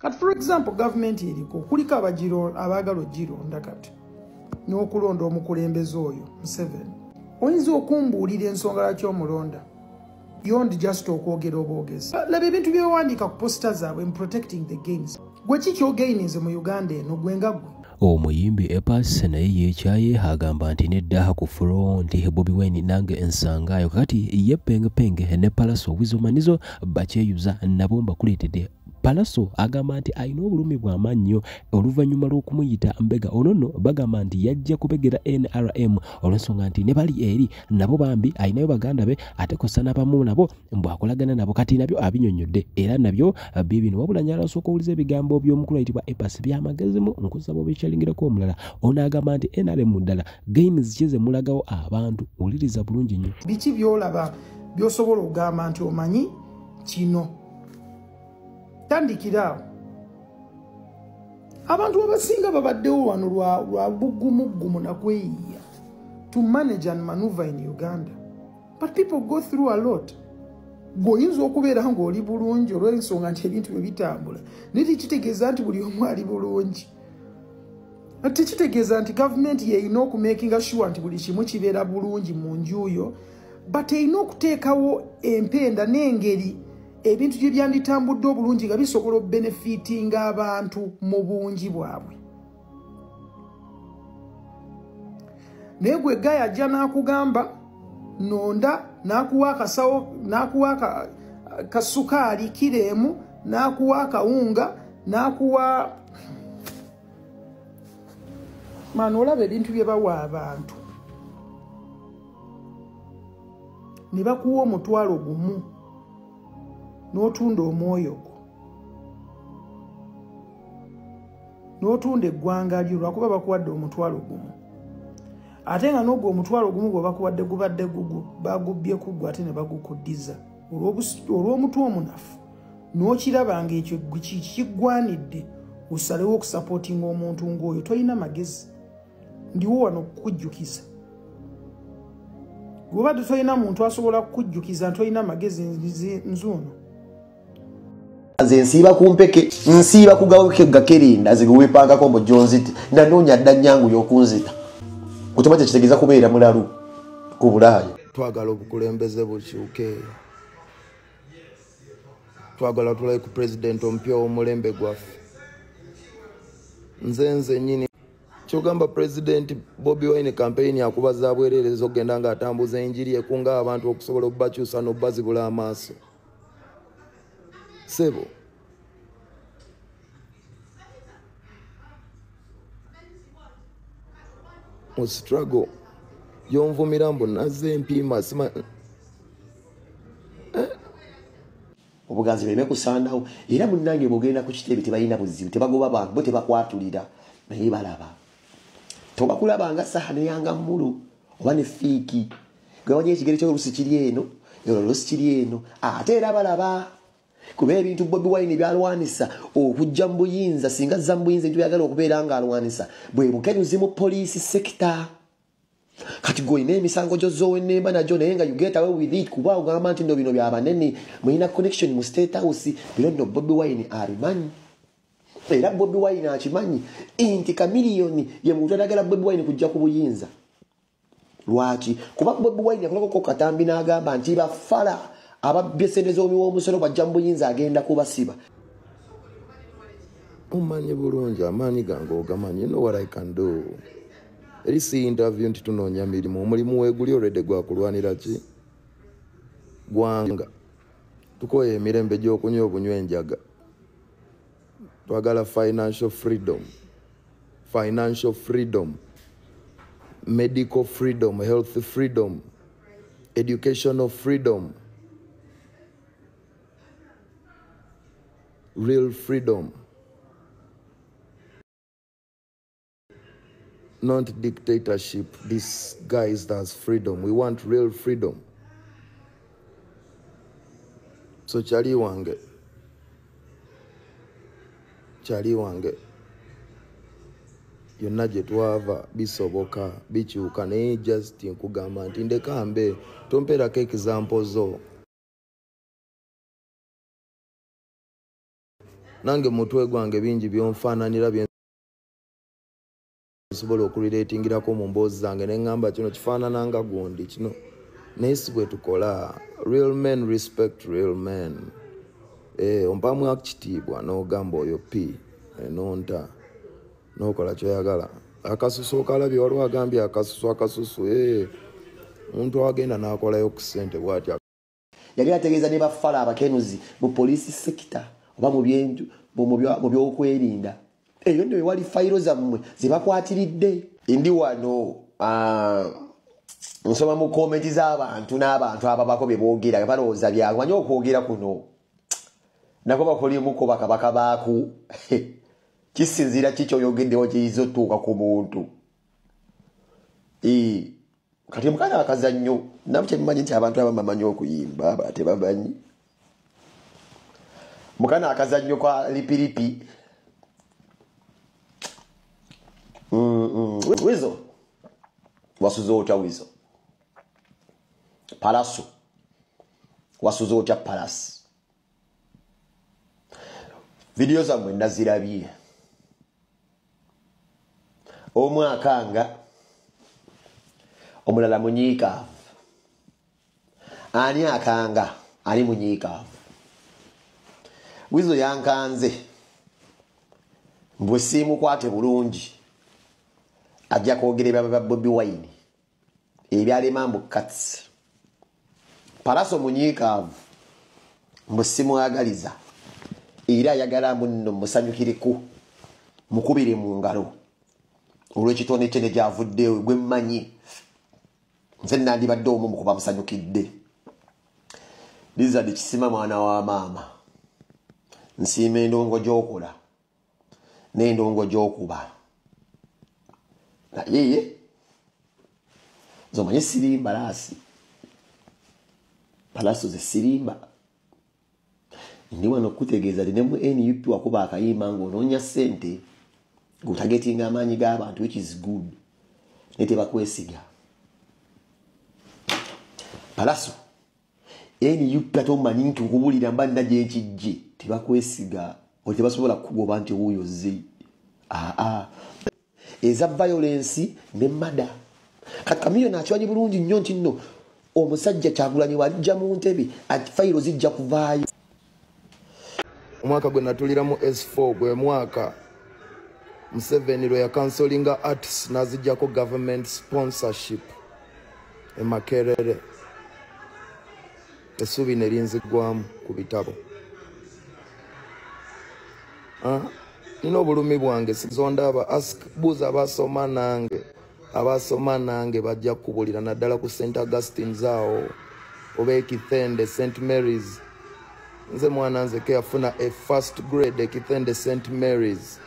Kati for example, gavumenti eriko kuliko abaagala ogironda kati n'okulonda omukulembeze oyo Museveni. Oyinza okumbuulira ensonga lwaki omulonda beyond just okwogera obwogezi? Laba ebintu byewandiika ku poster zaabwe in protecting the gains. Gwe ki ky'ogaininze mu Uganda eno gwe nga gwe? Omuyimbi A Pass naye yeekyaye agamba nti nedda ku front Bobi Wine nange nsangaayo. Kati ye Penge ne Pallaso Weasel Manizo bakyeyuza nabo mbakuleetedde. Pallaso agamba nti alina obulumi bw'amannyo oluvannyuma lw'okumuyita mbega. Ono nno bagamba nti yajja kubegera NRM olw'ensonga nti ne bali eri nabo bambi alinayo baganda be ate kossa n'abamu nabo mbw'akolagana nabo. Kati nabyo abinnyonnyodde era nabyo bibino. Wabula njagala osooka owulize ebigambo by'omukulu ayitibwa A Pass by'amagezimu, nkusaba obikyalingireko omulala. Ono agamba nti NRM ddala gains ki ze mulagawo abantu, wuliriza bulungi nnyo. Biki by'olaba by'osobola okugamba nti omanyi kino? Tandikira awo. Abantu abasinga babaddewo wano lwa bugumuggumu na kweyiiya to manage and maneuver in Uganda. But people go through a lot. Gwe oyinza okubeera ng'oli bulungi olw'ensonga nti ebintu bwe bitambula, naye tekitegeeza nti buli omu ali bulungi. Tekitegeeza nti gavumenti yeerina okumakinga sure nti buli kimu kibeera bulungi mu nju yo, but erina okuteekawo empenda n'engeri ebintu gye byanditambudde obulungi nga bisobola obenefitinga abantu mu bungi bwabwe. Naye gwe gaya ajja n'akugamba nonda, n'akuwa akasawo, n'akuwa kasukaali kiro emu, n'akuwa akawunga, n'akuwa maana. Olaba ebintu bye bawa abantu ne bakuwa 10,000 n'otunda omwoyo gwo, n'otunda eggwanga lyo lwakuba bakuwadde 10,000, ate nga n'ogwo 10,000 gwe bakuwadde gubadde gugwo, bagubbye kuggwe ate ne bagukuddiza olw'omutwe omunafu. N'okiraba ng'ekyo kiggwanidde osalewo okusapootinga omuntu ng'oyo. Tolina magezi. Ndiwo wano okukujjukiza. Bw'obadde tolina muntu asobola kukujjukiza nti olina magezi, nzuuno. Nze nsiiba ku mpeke, nsiiba ku gakerenda ze weepangako mbu gy'onzite. Nanoonya dda nnyangu y'okunzita. Otomanyi kye kitegeeza kubeera mulalu ku Bulaaya. Twagala obukulembeze bukyuke, twagala tulabe ku pulezidenti omupya ow'omulembe gwaffe. Nze nnyini kyogamba Pulezidenti Bobi Wine campaign akuba za bwereere z'okugenda ng'atambuza enjiri ekunga abantu okusobola obbakyusa n'obbazibula amaaso. Ssebo, mu struggle gy'onvumira mbu nazze empiima sima. Obuganzi baleme kusaanawo. Era munnange bw'ogenda ku kitebe tebalina buzibu, tebagoba bantu, bo tebakwatulira, naye balaba. Tobakulaba nga saha neyanga mmulu oba ne fiiki. Gwe wamanyi ekigere ky'olusi kiri eno, olusi kiri eno, ate era balaba. Kuba ebintu Bobi Wine by'alwanisa okujja mu buyinza, singa azza mu buyinza ebintu by'ayagala okubeera ng'alwanisa bwe bukenuzi mu poliisi sector. Kati gwe olina emisango gy'ozoowennemba nagyo naye nga you get away with it kuba ogamba nti nno bino bya banene, mulina connection mu State House. Bino nno Bobi Wine abimanyi. Era Bobi Wine akimanyi nti Chameleone ye muntu atayagala Bobi Wine kujja ku buyinza. Lwaki? Kuba Bobi Wine yakolako katambi n'agamba nti bafala ababbye ssente z'omuwi w'omusolo bw'ajja mu buyinza agenda kubasiba. Omanyi bulungi amaanyi gange ogamanyi. You know what I can do. Eri si interview nti tunoonya mirimu. Omulimu weeguli already gwakulwanira ki gwanga. Tukooye emirembe gy'okunywa obunywa enjaga. Twagala financial freedom, financial freedom, medical freedom, health freedom, educational freedom, real freedom, not dictatorship disguised as freedom. We want real freedom. So kyali wange, kyali wange, yonna gye twava bisoboka bikyuka, naye just nkugamba nti ndeka mbe tompeerako example zo. Nange mutwe gwange bingi byonfaananira bye nsobola okurelatingirako mu mboozi zange ne ŋŋamba kino kifaanana nga gundi kino. Naye si bwe tukola. Real men respect real men. Ompamu akitiibwa n'ogamba oyo P nonta n'okola kyoyagala. Akasusu okalabye, waliwo agambye akasusu akasusu. Omuntu agenda n'akolayo ku ssente bw'atyo. Yali ategeeza ne bafala abakenuzi mu police sector oba mu byokwerinda. Eyo nno wali fayiro zammwe ze bakwatiridde. Ndi wano nsoma mu komenti z'abantu n'abantu ababako bye boogera balowooza byangu. Manyi okwogera kuno nako bakulimuko bakabaka baaku kisinziira ki kyoyogeddewo kiyinza otuuka ku muntu. Kati mukana akazannyo namu kyemumanyi nti abantu abamu bamanyi okuyimba abalala tebamanyi. Mukana akazannyo ka lipiripi. Wizo wasuze otya Wizo? Palaso wasuze otya Palaso? Vidiyo zammwe nazirabye. Omu akanga omulala munyiikaavu. Ani akanga ani munyiikaavu? Wizo yankanze mbwe siimukwate bulungi ajja kwogera ebyaba bya Bobi Wine ebyalema mbu Kats. Palaso munyiikaavu mbwe simwagaliza era ayagala munno musanyukireko mukubire mu ngalo olw'ekitone kye ne gyavuddeyo gwe mmanyi. Nze nandibadde omu mukuba musanyukidde. Lizard Kisima mwana wa maama, nsiima endongo gy'okola n'endongo gy'okuba. Naye nze omanyi sirimba laasi Palaso ze sirimba. Ndi wano okutegeeza nti ne mu NUP wakuba akayimba ng'onoonya ssente ng'otagetinga amaanyi g'abantu, which is good, naye tebakwesiga. Palaso NUP ate omanyi nti okubulira mba nina gye nkijje, tebakwesiga o tebasobola kukugoba nti wuuyo zze. Eza violence ne murder. Kati Chameleone akimanyi bulungi nnyo nti nno omusajja Kyagulanyi bw'alijja mu ntebe fayiro zijja kuvaayo. Omwaka gwe natuliramu S4 gwe mwaka Museveni lwe yakansolinga arts n'aziggyako government sponsorship e Makerere. Essuubi ne linzigwamu ku bitabo. Nina obulumi bwange sizondaba ask buuza abasoma nange. Abasoma nange bajja kukubulira naddala ku St Augustine's awo oba Ekithende St Mary's. Nze mwana nze ke yafuna a first grade Ekithende St Mary's.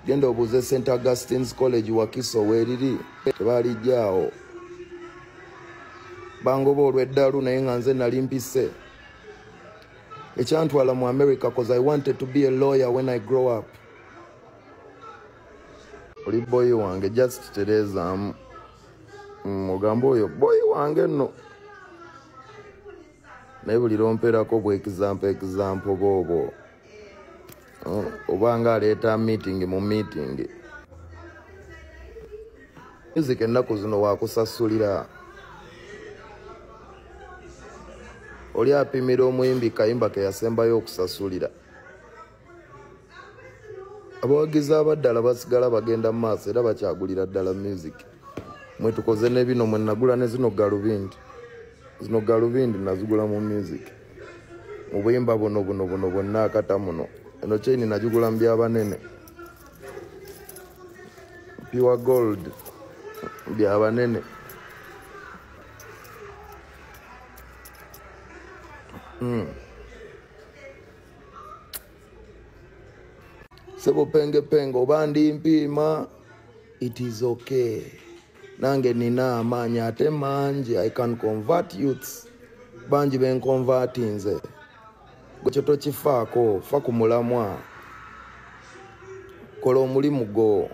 Genda obuuze St Augustine's College Wakiso weeriri, tebalijjaawo. Bangoba olw'eddalu naye nga nze nali mpise. Ekyantwala mu America cause I wanted to be a lawyer when I grow up. Oli boyi wange just tereezaamu. Ogamba oyo boyi wange nno. Naye buli lw'ompeerako bwe example bw'obwo. Obanga aleeta meeting mu meeting. Music ennaku zino waakusasulira. Oli apimira omuyimbi kayimba ke yasembayo okusasulira. Abawagizi abaddala basigala bagenda mu maaso era bakyagulira ddala music. Mwe tukoze ne bino mwe nagula ne zino galubindi. Zino galubindi nazigula mu music. Mu buyimba buno buno buno bwonna akata muno. Eno chain nagigula mu by'abanene. Pure gold by'abanene. Sebo penge penge oba ndi mpiima, it is okay. Nange nina amaanyi ate mangi. I can convert youths. Bangi benconvertinze. Gwe kyo tokifaako, fa ku mulamwa. Kola omulimu gwo.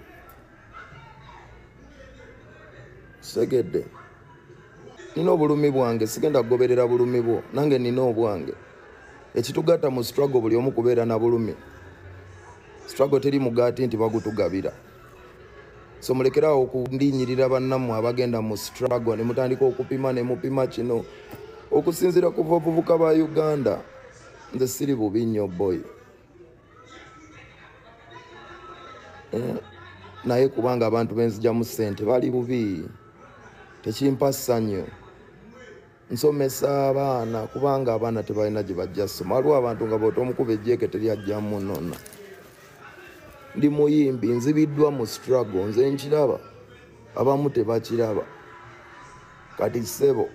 Segedde. Nina obulumi bwange, sigenda kugoberera bulumi bwo. Nange nina obwange. Ekitugatta mu struggle buli omu kubeera na bulumi. Struggle teri mugaati nti bagutugabira. So mulekerawo okundinyirira bannammwe abagenda mu struggle ne mutandika okupima ne mupima kino. Okusinziira ku bavubuka ba Uganda, nze siri bubi nnyo boy. Naye kubanga abantu benzija ssente bali bubi, tekimpa ssanyu. Nsomesa abaana kubanga abaana tebalina gye bajja ssoma. Waliwo abantu nga bw'otomukuba ejjeeke teri ajja munona. Ndi muyimbi, nzibiddwa mu struggle, nze nkiraba, abamu tebakiraba. Kati ssebo,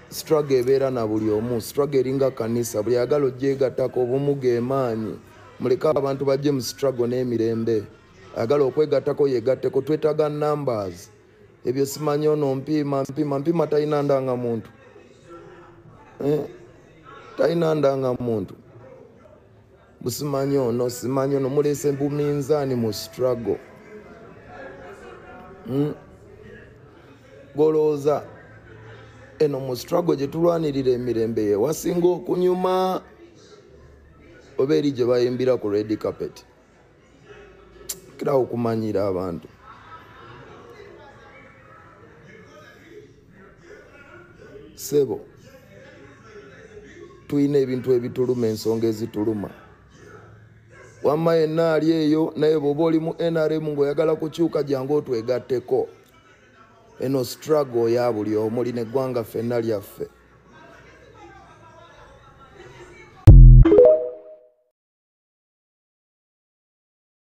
struggle ebeera na buli omu. Struggle eringa kanisa, buli ayagala ogyegattako obumu ge maanyi. Muleke abantu bajje mu struggle n'emirembe. Ayagala okwegattako yegatteko, twetaaga numbers. Ebyo simanyi ono mpiima mpiima mpiima talina ndanga muntu. Talina ndanga muntu. Busimanyi ono simanyi ono, muleese buminzaani mu struggle. Golowooza eno mu struggle gye tulwanirira emirembe ye wasinga okunyuma oba eri gye bayimbira ku red carpet. Kirawo okumanyira abantu. Sebo, tulina ebintu ebituluma, ensonga ezituluma. Wamma yenna ali eyo, naye bw'oba oli mu NRM ng'oyagala kukyuka jangu otwegatteko. Eno struggle ya buli omu, lino eggwanga ffenna lyaffe.